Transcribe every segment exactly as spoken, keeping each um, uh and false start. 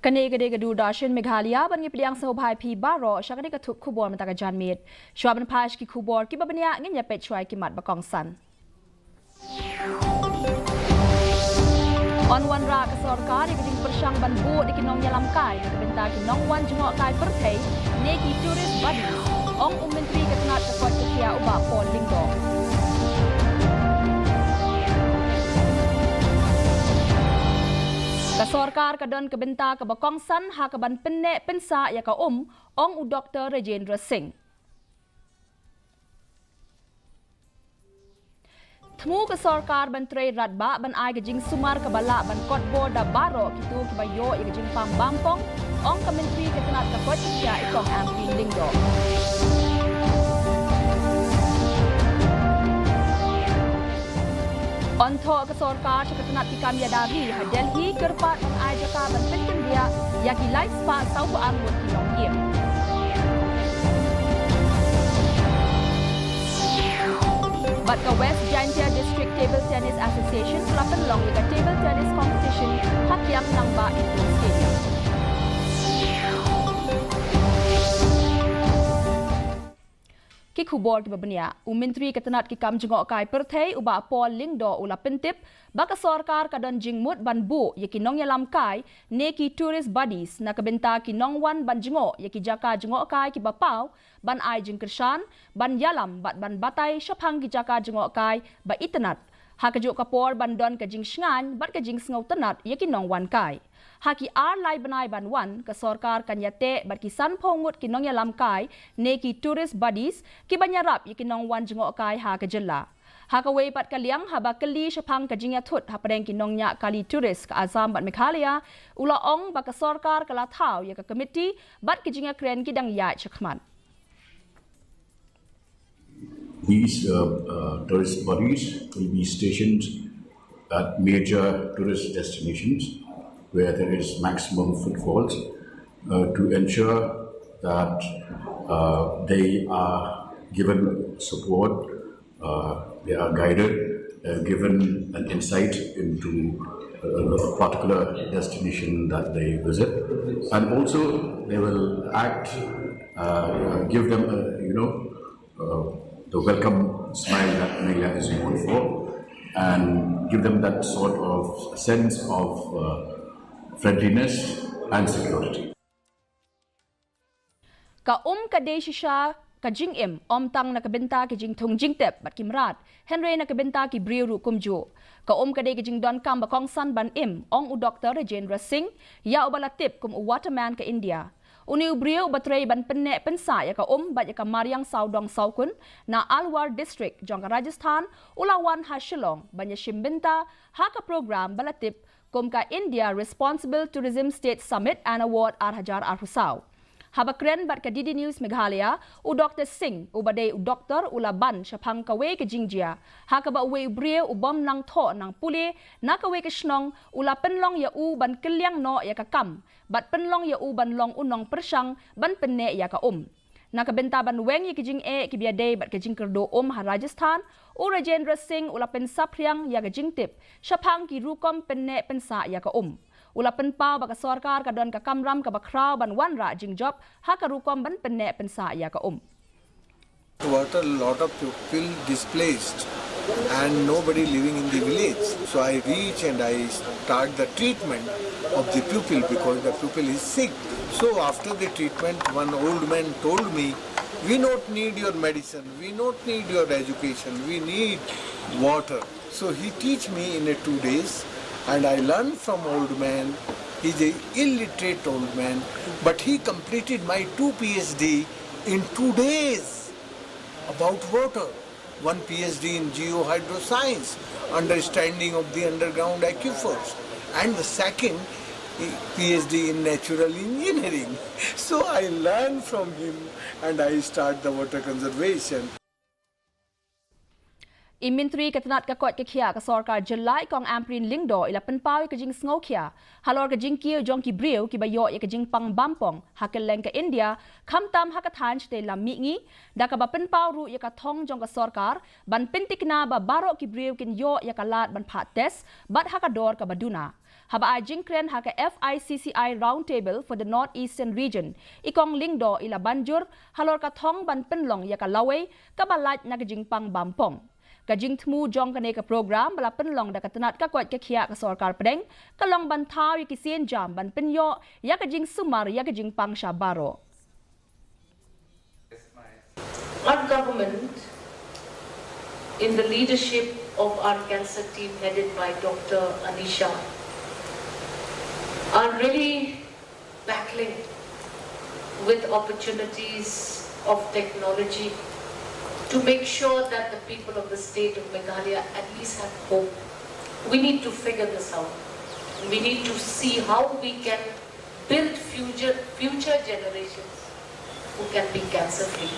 Kane ka dei ka Doordarshan Meghalaya, ban ngi pdiang sngewbha ïa phi baroh sha kane ka thup khubor mynta ka janmiet. Shuwa ban phai sha ki khubor kiba bniah, ngin ïa peit shuwa ïa ki mat ba kongsan. Yn wanrah ka sorkar ïa ka jingpyrshang ban buh ïa ki nongïalam kai na ka bynta ki nongwan jngoh kai pyrthei ne ki tourist buddies, ong u Myntri ka tnat ka koit ka khiah u Bah Paul Lyngdoh. Ka sorkar ka don ka bynta kaba kongsan ha kaban pynneh pynsah ïa ka um, ong u Doktor Rajendra Singh. Thmu ka sorkar ban trei radbah ban ai ka jingsumar kaba lah ban kot bor da baroh kito kiba ïoh ïa ka jingpam bampong, ong ka Myntri ka tnat ka koit ka khiah i Kong Ampareen Lyngdoh. Yn thoh ka sorkar sha ka tnat ki kam ïada ri ha Delhi kyrpad ban ai jaka ban pynkynriah ïa ki lai spah saw phew ar ngut ki nongïing. Bad ka West Jaintia District Table Tennis Association ka la pynlong ïa ka Table Tennis Competition ha Kiang Nangbah Indoor Stadium. Ki khubor kiba bniah, u Myntri ka tnat ki kam jngoh kai pyrthei u Bah Paul Lyngdoh u la pyntip ba ka sorkar ka don jingmut ban buh ïa ki nongïalam kai ne ki tourist buddies na ka bynta ki nongwan ban jngoh ïa ki jaka jngoh kai kiba paw, ban ai jingkyrshan, ban ïalam bad ban batai shaphang ki jaka jngoh kai ba itynnat. Ha kajuh ka por ban don ka jingshngaiñ bad ka jingsngewtynnat ïa ki nongwan kai. Ha ki ar lai bnai ban wan, ka sorkar kan ïateh bad ki sanphew ngut ki nongïalam kai ne ki tourist buddies kiban ïarap ïa ki nongwan jngoh kai ha ka jylla. Ha kawei pat ka liang, haba kylli shaphang ka jingïathut hapdeng ki nongñiah kali tourist ka Assam bad Meghalaya, u la ong ba ka sorkar ka la thaw ïa ka komiti bad ka jingïakren ki dang ïaid shakhmat. These uh, uh, tourist bodies will be stationed at major tourist destinations where there is maximum footfalls uh, to ensure that uh, they are given support, uh, they are guided, uh, given an insight into uh, a particular destination that they visit, and also they will act, uh, give them, a, you know, uh, the welcome smile that Meghalaya is known for, and give them that sort of sense of uh, friendliness and security. Ka um ka dei shisha ka jingim, ym tang na ka bynta ki jingthung jingtep bad ki mrad, hynrei na ka bynta ki briew ruh kumjuh. Ka um ka dei ka jingdonkam ba kongsan ban im, ong u Doktor Rajendra Singh, ïa uba la tip kum u Waterman ka India. Une u briew uba trei ban pynneh pynsah ïa ka um bad ïa ka mariang sawdong sawkun na Alwar District jong ka Rajasthan, u la wan ha Shillong ban ïashim bynta ha ka program ba la tip kum ka India Responsible Tourism State Summit and Award ar hajar arphew saw. Haba kren bad ka D D News Meghalaya, u Doktor Singh, uba dei u doktor, u la ban shaphang kawei ka jingjia ha kaba uwei u briew u bym nang thoh nang pule na kawei ka shnong u la pynlong ïa u ban kylliang noh ïa ka kam bad pynlong ïa u ban long u nongpyrshang ban pynneh ïa ka um. Na ka bynta ban weng ïa ki jingeh kiba ïadei bad ka jingkyrduh um ha Rajasthan, u Rajendra Singh u la pynsaphriang ïa ka jingtip shaphang ki rukom pynneh pynsah ïa ka um. U la pynpaw ba ka sorkar ka don ka kamram kaba khraw ban wanrah jingjop ha ka rukom ban pynneh pynsah ïa ka um. What a lot of people displaced and nobody living in the village. So I reach and I start the treatment of the pupil because the pupil is sick. So after the treatment, one old man told me, "We not need your medicine, we not need your education, we need water." So he teach me in a two days, and I learned from old man. He's a illiterate old man, but he completed my two P H D in two days about water. One P H D in geohydroscience, understanding of the underground aquifers, and the second P H D in natural engineering. So I learned from him and I start the water conservation. I Myntri ka tnat ka koit ka khiah ka sorkar jylla i Kong Ampareen Lyngdoh i la pynpaw ïa ka jingsngewkhia halor ka jingkiew jong ki briew kiba ïoh ïa ka jingpang bampong ha kylleng ka India, khamtam ha ka thaiñ shatei lam mihngi, da kaba pynpaw ruh ïa ka thong jong ka sorkar ban pyntikna ba baroh ki briew kin ïoh ïa ka lad ban phah test bad ha ka dor kaba duna. Haba ai jingkren ha ka F I C C I Round Table for the North Eastern Region, i Kong Lyngdoh i la ban jur halor ka thong ban pynlong ïa ka lawei kaba lait na ka jingpang bampong. Ka jingthmu jong kane ka program ba la pynlong da ka tnat ka koit ka khiah ka sorkar pdeng ka long ban thaw ïa ki sienjam ban pynïoh ïa ka jingsumar ïa ka jingpang sha baroh. Our government, in the leadership of our cancer team headed by Doctor Anisha, are really battling with opportunities of technology to make sure that the people of the state of Meghalaya at least have hope. We need to figure this out. We need to see how we can build future, future generations who can be cancer free,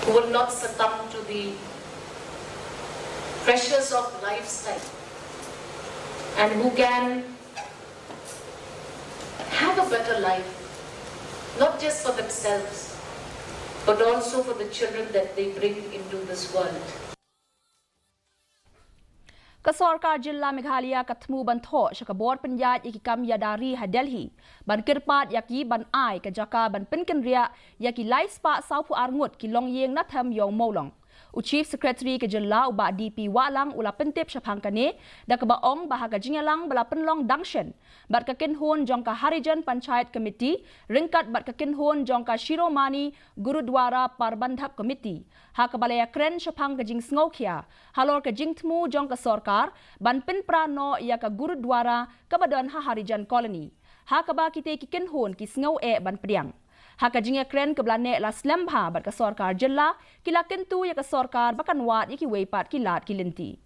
who will not succumb to the pressures of lifestyle, and who can have a better life, not just for themselves, but also for the children that they bring into this world. Ka sorkar jylla Meghalaya ka thmu ban thoh sha ka bor pynïaid ïa ki kam ïada ri ha Delhi ban kyrpad ïa ki ban ai ka jaka ban pynkynriah ïa ki lai spah sawphew ar ngut ki longïing na them ïew Mawlong. U Chief Secretary ka jylla u Bah D P Wahlang u la pyntip shaphang kane da kaba ong ba ha ka jingïalang ba la pynlong dangsen bad ka kynhun jong ka Harijan Panchayat Committee ryngkat bad ka kynhun jong ka Shiromani Gurudwara Parbandhak Committee, ha kaba la ïakren shaphang ka jingsngewkhia halor ka jingthmu jong ka sorkar ban pynpra noh ïa ka Gurudwara kaba don ha Harijan Colony, ha kaba kitei ki kynhun ki sngew eh ban pdiang. Ha ka jingïakren kaba la neh la slem bha bad ka sorkar jylla, ki la kyntu ïa ka sorkar ba kan wad ïa kiwei pat ki lad ki lynti.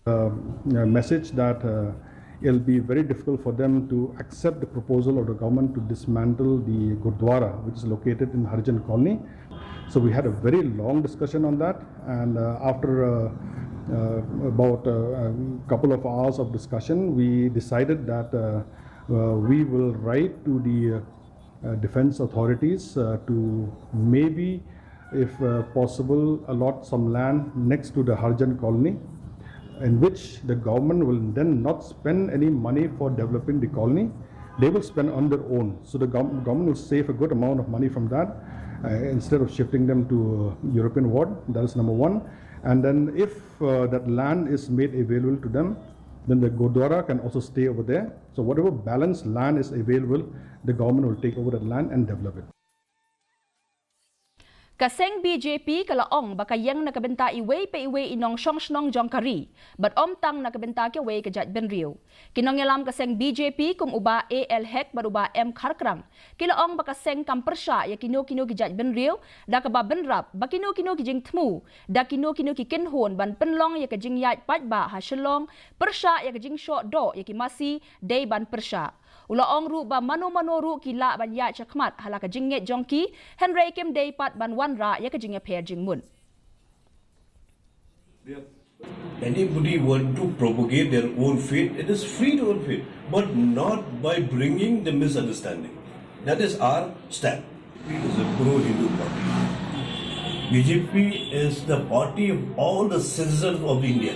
Um, a message that uh, it'll be very difficult for them to accept the proposal of the government to dismantle the Gurdwara, which is located in Harijan Colony. So we had a very long discussion on that, and uh, after uh, uh, about a, a couple of hours of discussion, we decided that uh, uh, we will write to the uh, uh, defense authorities uh, to maybe, if uh, possible, allot some land next to the Harijan Colony, in which the government will then not spend any money for developing the colony. They will spend on their own. So the gov- government will save a good amount of money from that uh, instead of shifting them to uh, European ward. That is number one. And then if uh, that land is made available to them, then the Gurdwara can also stay over there. So whatever balance land is available, the government will take over that land and develop it. Ka seng B J P ka la ong ba ka ïeng na ka bynta iwei pa iwei i nongshong shnong jong ka ri bad ym tang na ka bynta kiwei ka jaitbynriew. Ki nongïalam ka seng B J P kum u Bah A L Hek bad u Bah M Kharkrang ki la ong ba ka seng kam pyrshah ïa kino kino ki jaitbynriew da kaba bynrap ba kino kino ki jingthmu da kino kino ki kynhun ban pynlong ïa ka jingïaid paidbah ha Shillong pyrshah ïa ka jingshoh doh ïa ki masi dei ban pyrshah. U la ong ruh ba mano mano ruh ki lah ban ïaid shakhmat ha la ka jingngeit jong ki, hynrei kim dei pat ban wanrah ïa ka jingïapher jingmut. Anybody want to propagate their own faith, it is free to own faith, but not by bringing the misunderstanding. That is our stand. B J P is a pro-Hindu party. B J P is the party of all the citizens of India.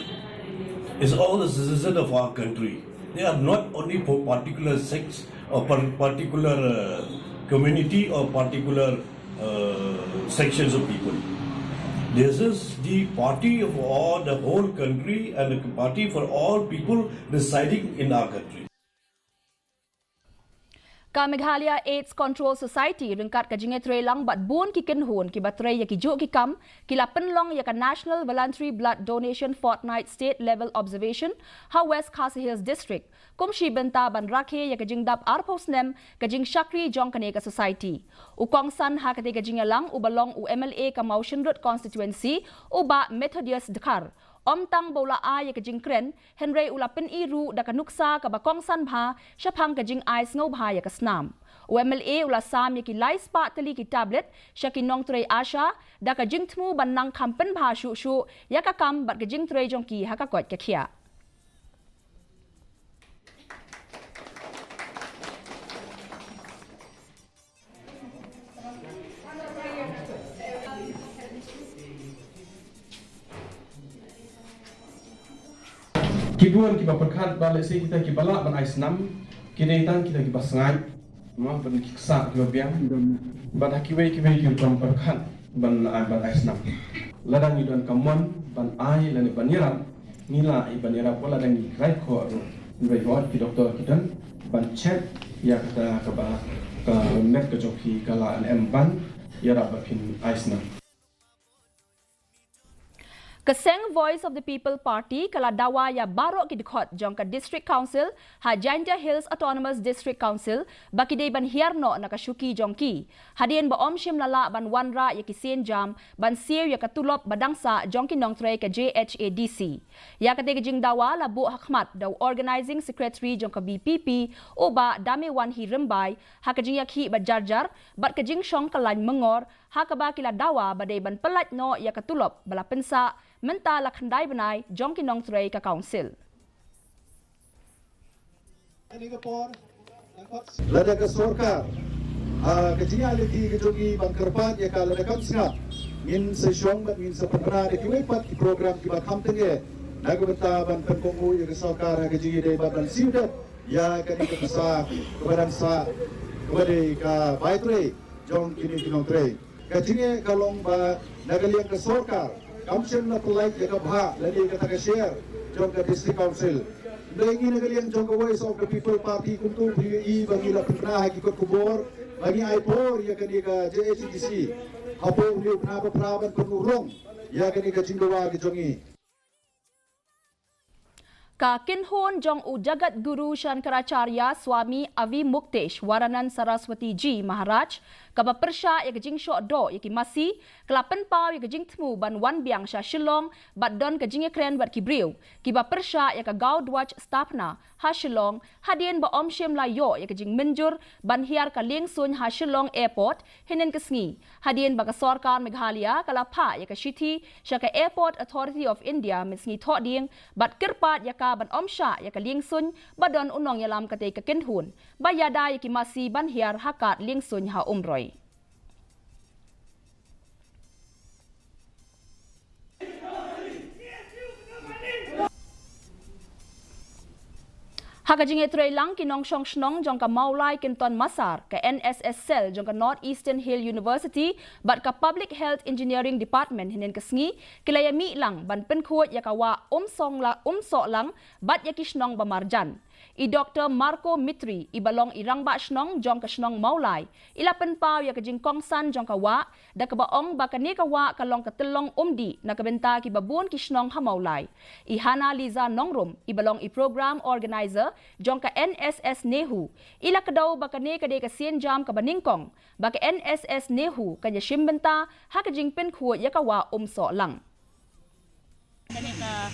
It's all the citizens of our country. They are not only for particular sects or par- particular uh, community or particular uh, sections of people. This is the party of all the whole country and a party for all people residing in our country. Ka Meghalaya AIDS Control Society ryngkat ka jingïatreilang bad bun ki kynhun kiba trei ïa ki juh ki kam ki la pynlong ïa ka National Voluntary Blood Donation Fortnight State Level Observation ha West Khasi Hills District kum shi bynta ban rakhe ïa ka jingdap arphew snem ka jingshakri jong kane ka society. U kongsan ha katei ka jingïalang uba long u M L A ka Mawshynrut Constituency, u Bah Methodius Dkhar, Ym tang ba u la ai ïa ka jingkren, hynrei u la pyni ruh da ka nuksa kaba kongsan bha shaphang ka jingai sngewbha ïa ka snam. U M L A u la sam ïa ki lai spah tylli ki tablet sha ki nongtrei ASHA da ka jingthmu ban nang kham pynbha shuh shuh ïa ka kam bad ka jingtrei jong ki ha ka koit ka khiah. Ki bun kiba pyrkhat ba lehse kita kiba lah ban ai snam ki dei tang kita kiba sngaid, mo, ban ki ksah kiba biang. Bad ha kiwei kiwei ki rukom pyrkhat ban ai, ban ai snam. Lada ngi don ka mon ban ai lane ban ïarap, ngi lah ban ïarap, wat lada ngi khlaiñ khoh ruh. Ngi bai hot ki doktor ki don ban check ïa kata kaba ka met ka jong phi ka lah ne em ban ïarap ba phin ai snam. Ka seng Voice of the People Party ka la dawa ïa baroh ki dkhot jong ka District Council ha Jaintia Hills Autonomous District Council ba ki dei ban hiar noh na ka shuki jong ki, hadien ba ym shym la lah ban wanrah ïa ki sienjam ban siew ïa ka tulop ba dang sah jong ki nongtrei ka J H A D C. Ïa katei ka jingdawa la buh ha khmat da u Organising Secretary jong ka V P P, u Bah Damewanhi Rymbai, ha ka jingïakhih ba jar jar bad ka jingshong ka lain myngor, ha kaba ki la dawa ba dei ban pyllait noh ïa ka tulop ba la pynsah mynta la khyndai bnai jong ki nongtrei ka Council. Lada ka sorkar, ah, ka jingïalehkai ka jong ngi ban kyrpad ïa ka, lada kam sngap, ngin sa shong bad ngin sa pynbna da kiwei pat ki program kiba kham tyngeh na ka bynta ban pynkohnguh ïa ka sorkar ha ka jingïadei bad ban siew dep ïa kane ka pisa kaba dang sah, kaba dei ka bai trei jong kine ki nongtrei. Ka jingeh ka long ba na ka liang ka sorkar kam shym la pyllait ïa ka bhah lane kata ka share jong ka District Council. Hynrei ngi na ka liang jong ka Voice of the People Party kumta phi ïohi ba ngi la pynbna ha ki kot khubor ba ngi ai por ïa kane ka J H A D C hapoh une u bnai ba phra ban pynurlong ïa kane ka jingdawa ka jong ngi. Ka kynhun jong u Jagat Guru Shankaracharya Swami Avimukteshwaranand Saraswati Ji Maharaj, kaba pyrshah ïa ka jingshoh doh ïa ki masi, ka la pynpaw ïa ka jingthmu ban wan biang sha Shillong bad don ka jingïakren bad ki briew kiba pyrshah ïa ka Gau Dhwaj Sthapana ha Shillong, hadien ba ym shym la ïoh ïa ka jingmynjur ban hiar ka liengsuiñ ha Shillong Airport hynnin ka sngi, hadien ba ka sorkar Meghalaya ka la phah ïa ka shithi sha ka Airport Authority of India mynsngi Thohdieng bad kyrpad ïa ka ban ym shah ïa ka liengsuiñ ba don u nongïalam katei ka kynhun ba ïada ïa ki masi ban hiar ha kad liengsuiñ ha Umroi. Ha ka jingïatreilang ki nongshong shnong jong ka Mawlai Kynton Massar, ka N S S Cell jong ka North Eastern Hill University bad ka Public Health Engineering Department hynnin ka sngi ki la ïamih lang ban pynkhuid ïa ka wah Umsong la, Umsohlang bad ïa ki shnong ba marjan. I Doktor Marco Mitri, i ba long i rangbah shnong jong ka shnong Mawlai, i la pynpaw ïa ka jingkongsan jong ka wah da kaba ong ba kane ka wah ka long ka tyllong umdih na ka bynta kiba bun ki shnong ha Mawlai. I Hana Liza Nongrum, i ba long i program organizer jong ka N S S NEHU, i la kdew ba kane ka dei ka sienjam kaba nyngkong ba ka N S S NEHU kan ïashim bynta ha ka jingpynkhuid ïa ka wah Umsohlang. Kane ka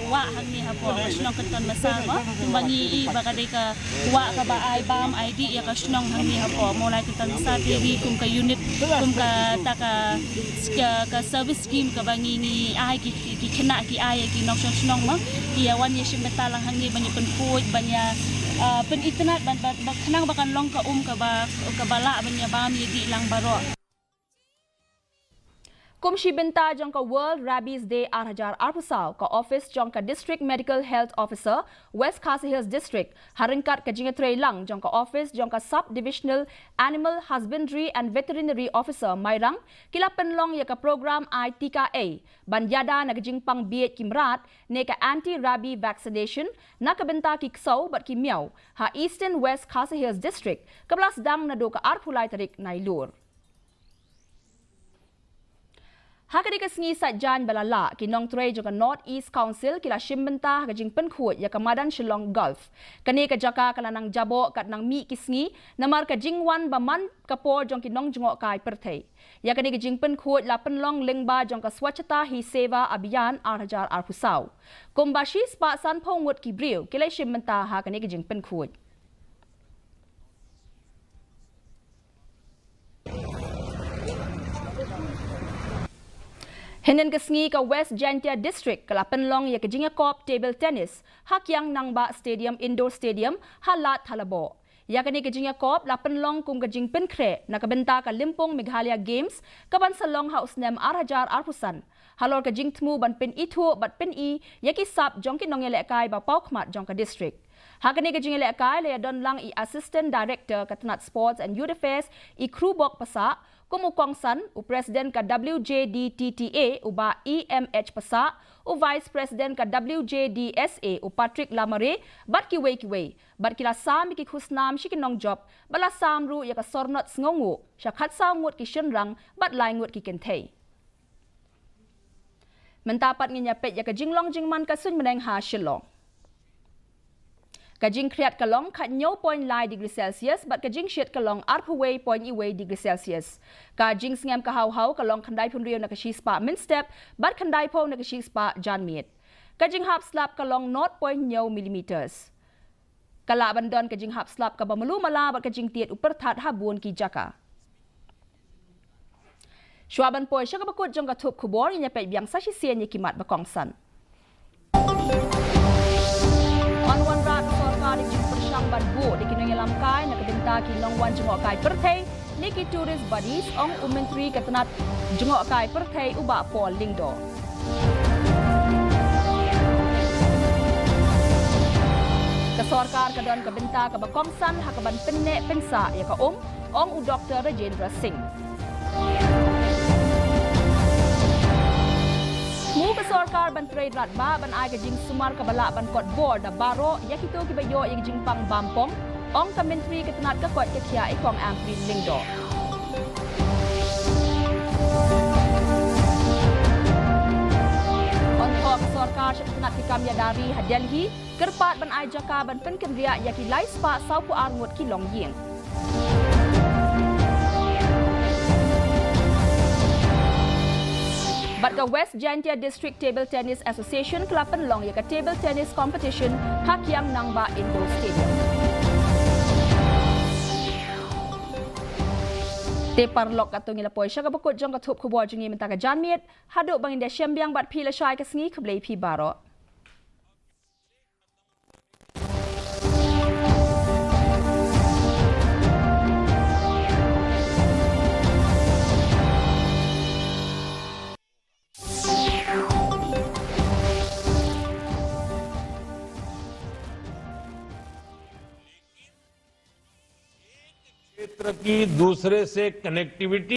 wah hangne hapoh shnong Kynton Massar mo, kumba ngi i ba ka dei ka wah kaba ai bam ai dih ïa ka shnong hangne hapoh Mawlai Kynton Massar. Te ngi kum ka unit, kum kata ka, ka, ka service scheme kaba ngi, ngi ai ki, ki, ki khynnah ki ai ïa ki nongshong shnong mo, ki ïa wan ïashim bynta lang hangne ban ïa pynkhuid, ban ïa, ah, pynitynnad, ban, ban, ban khnang ba kan long ka um kaba, kaba lah ban ïa bam ïa dih lang baroh. Kum shi bynta jong ka World Rabies Day ar hajar arphew saw, ka office jong ka District Medical Health Officer, West Khasi Hills District, ha ryngkat ka jingïatreilang jong ka office jong ka Sub Divisional Animal Husbandry and Veterinary Officer, Mairang, ki la pynlong ïa ka program ai tika ei ban ïada na ka jingpang bieit ki mrad ne ka anti-rabies vaccination na ka bynta ki ksew bad ki miaw ha Eastern West Khasi Hills District, kaba la sdang naduh ka arphew lai tarik Nailur. Ha kane ka sngi Saitjaiñ ba la lah, ki nongtrei jong ka North East Council ki la shim bynta ha ka jingpynkhuid ïa ka madan Shillong Golf. Kane ka jaka ka la nang jaboh kat nang mih ki sngi, namar ka jingwan ba man ka por jong ki nongjngohkai pyrthei. Ïa kane ka jingpynkhuid la pynlong lyngba jong ka Swachhata Hi Seva Abhiyan ar hajar arphew saw. Kumba shispah sanphew ngut ki briew ki la shim bynta ha kane ka jingpynkhuid. Hynnin ka sngi ka West Jaintia District ka la pynlong ïa ka jingïakop table tennis ha Kiang Nangbah Stadium, Indoor Stadium, ha Lad Thalabo. Ïa kane ka jingïakop la pynlong kum ka jingpynkhreh na ka bynta ka Limpung Meghalaya Games ka ban sa long ha u snem ar hajar arphew san. Halor ka jingthmu ban pynithuh bad pyni ïa ki sap jong ki nongïalehkai ba paw khmat jong ka district. Ha kane ka jingïalehkai la ïadon lang i Assistant Director ka tnat Sports and Youth Affairs, i Khrubok Passah, kum u kongsan, u President ka W J D T T A, u Bah E M H Passah, u Vice President ka W J D S A, u Patrick Lamare, bad kiwei kiwei, bad ki la sam ïa ki khusnam sha ki nongjop ba la sam ruh ïa ka sornot sngewnguh sha khatsaw ngut ki shynrang bad lai ngut ki kynthei. Mynta pat ngin ïa peit ïa ka jinglong jingman ka suiñ bneng ha Shillong. Ka jingkhriat ka long khathynñiew point lai degree Celsius bad ka jingshit ka long arphew wei point wei degree Celsius. Ka jingsngem ka haw haw ka long khyndai phew hynriew na ka shispah mynstep bad khyndai phew na ka shispah janmiet. Ka jinghap slap ka long nought point hynñiew millimeters. Ka lah ban don ka jinghap slap kaba malu mala bad ka jingtied u pyrthat ha bun ki jaka. Shuwa ban poi sha kaba kut jong ka thup khubor, ngin ïa peit biang sa shisien ïa ki mat ba kongsan. Yn wanrah ka sorkar ïa ka jingpyrshang ban buh da ki nongïalam kai na ka bynta ki nongwan jngohkai pyrthei ne ki tourist buddies, ong u Myntri ka tnat jngohkai pyrthei u Bah Paul Lyngdoh. Ka sorkar ka don ka bynta kaba kongsan ha kaban pynneh pynsah ïa ka um, ong u Doktor Rajendra Singh. Thmu ka sorkar ban trei radbah ban ai ka jingsumar kaba lah ban kot bor da baroh ïa kito kiba ïoh ïa ka jingpang bampong, ong ka Myntri ka tnat ka koit ka khiah i Kong Ampareen Lyngdoh. Yn thoh ka sorkar sha ka tnat ki kam ïada ri ha Delhi, kyrpad ban ai jaka ban pynkynriah ïa ki lai spah sawphew ar ngut ki longïing. Bad ka West Jaintia District Table Tennis Association ka la pynlong ïa ka Table Tennis Competition ha Kiang Nangbah Indoor Stadium. Te paralok, katto ngi la poi sha kaba kut jong ka thup khubor jong ngi mynta ka janmiet. Haduh ba ngin da shem biang bad phi lashai ka sngi, khublei phi baroh. क्षेत्र की दूसरे से कनेक्टिविटी